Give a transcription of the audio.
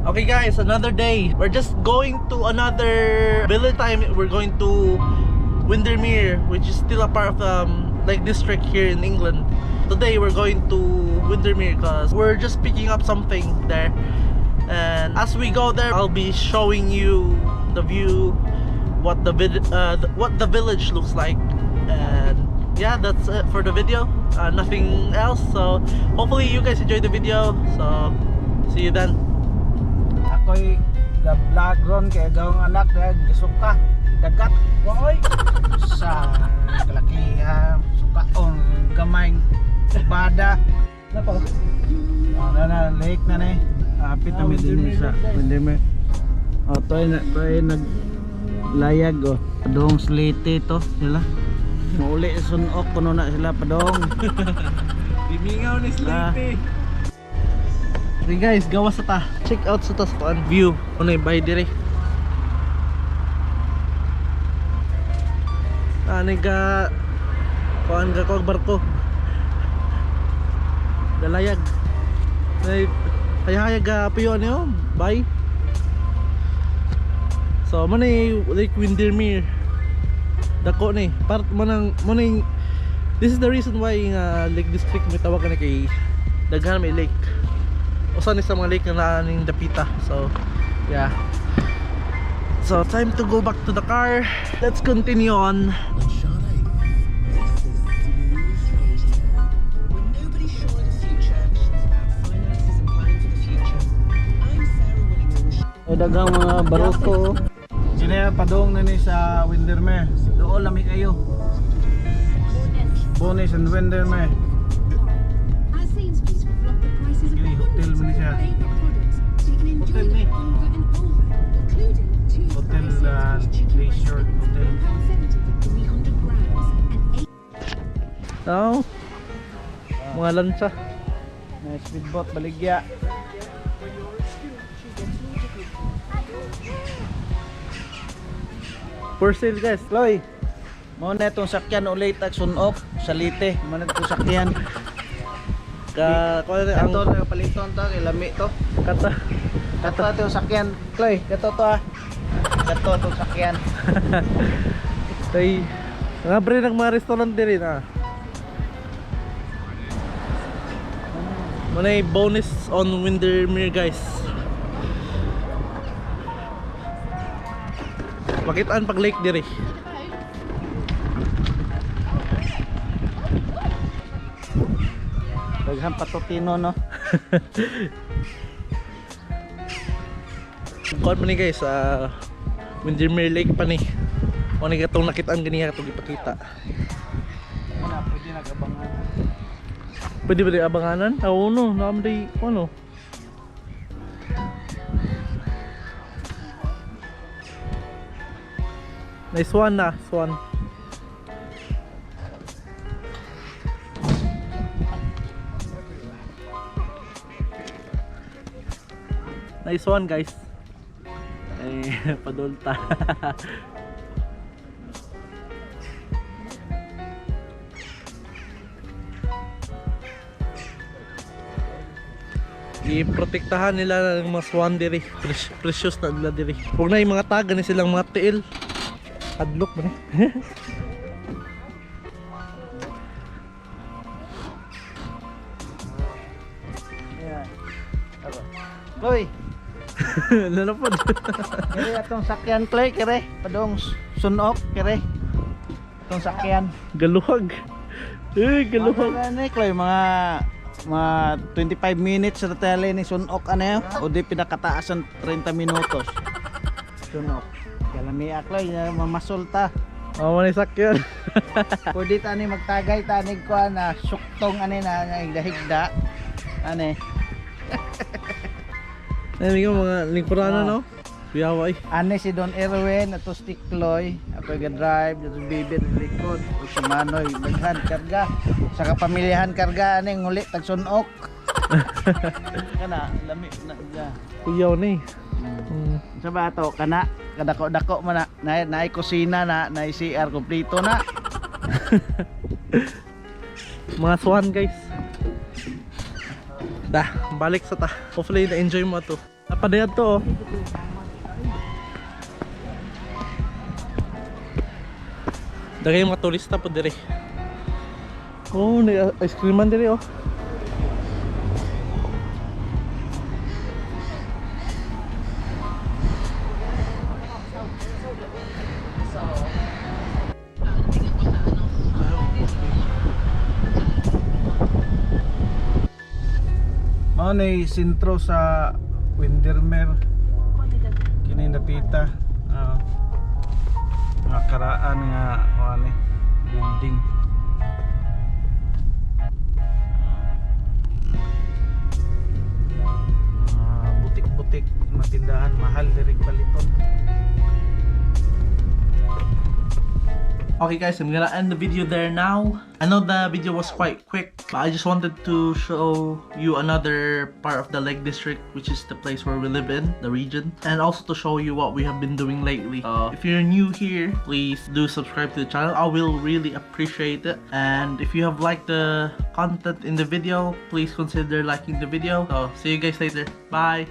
Okay guys, another day. We're just going to another village time. We're going to Windermere, which is still a part of Lake District here in England. Today we're going to Windermere because we're just picking up something there. And as we go there, I'll be showing you the view, what the village looks like. And yeah, that's it for the video. Nothing else. So hopefully you guys enjoyed the video. So see you then. Ako'y ga-vlog ron kay gawang anak dahil suka dagat. Oy. Sa kalakihan, sukaon gamay bada. Napa? Oh, na na lake na ni. Apit na mi dinhi sa Windermere. Oh, to ay na to ay nag layag oh. Padong slate to sila. Mauli sunok kuno na sila padong. Bimingaw ni Sleepy. Okay guys, gawas sa ta. Check out sa ta sa kuan view. Ano yung bay dire? Ano ga kuan ga kuang barko. Dalayag. Ay hayag ga piyo ano yun? Bay. So man ay Lake Windermere. Dako ni. Part man ang man ay. This is the reason why nga Lake District may tawag ka na kay daghan may lake. Usa ni sa mga lake na naaning dapita. So, yeah. So, time to go back to the car. Let's continue on. This is Smooth Radio. When nobody's sure of the future, it's about finances and planning for the future. I'm Sarah Willingham. Ay daghang mga baruto. Sila padong na ni sa Windermere. Doon lami kayo. Bonis and Windermere. At Sainsbury's, we've locked the prices of Gini, hotel hundreds man of siya. our favourite products so you can enjoy Hotel ni. them over and over, including two Hotel, Sainsbury's chicken breast Leisure fillets, Hotel. £1.70 for 300 grams and 8 Oh. Mga lansa. Na speedboat baligya. For sale guys. Chloe. Mao na itong sakyan ulit at sunok sa Leyte. Mao na itong sakyan. Ka kuan ang Kato na paliton to kay lami to. kata. Kato itong sakyan. Chloe, kato to ah. Kato itong sakyan. Kay nga bre nag mga restaurant diri na. Manay bonus on Windermere guys. Makitaan pag lake diri. Daghang patutino no. Kuan pa ni guys, Windermere Lake pa ni. Mo ni katong nakitaan ganiya katong ipakita. Ano, pwede nagabangan. Pwede ba di abanganan? Oo no, naam di ano. Nice one na, swan. Nice one guys. Ay, padulta. Iprotektahan nila ng mga swan diri. Precious na nila diri. Huwag na yung mga taga ni silang mga tiil. Hadlok ba ni? Yeah. Aba. Chloe, Lalapod. kere atong sakyan Chloe kere padong sunok kere. Atong sakyan. Galuhag. Eh, galuhag. Mga ano eh, Chloe, mga 25 minutes sa tele ni sunok ano yun? O di pinakataasan 30 minutos. Sunok. Kalami Chloe, na mamasulta. Oh, manay sakyan. Pwede tani magtagay tanig ko na suktong ani na higda-higda. Ani. Ay, yung mga lingkurana, no? Kuyawa eh. Ani si Don Erwin ato si Tikloy, ako ga-drive, ato bibi at likod, o si Manoy daghan karga. Sa kapamilyahan karga ani nguli tag sunok. Kana lami na ja. Kuyaw na eh. Sa ba ato kana kadako-dako man na na naay kusina na naay CR kompleto na. Mga swan, guys. Da, balik sa ta. Hopefully, na-enjoy mo to. Napadayad to oh. Dagay mga turista po dire. Oh, na ice cream man dire oh. Mao ni sentro sa Windermere. Kini napita. Ah, mga karaan nga kuan ni building. Ah, butik-butik mga tindahan, mahal diri paliton. Okay guys, I'm gonna end the video there now. I know the video was quite quick, but I just wanted to show you another part of the Lake District, which is the place where we live in, the region, and also to show you what we have been doing lately. If you're new here, please do subscribe to the channel. I will really appreciate it. And if you have liked the content in the video, please consider liking the video. So, see you guys later. Bye!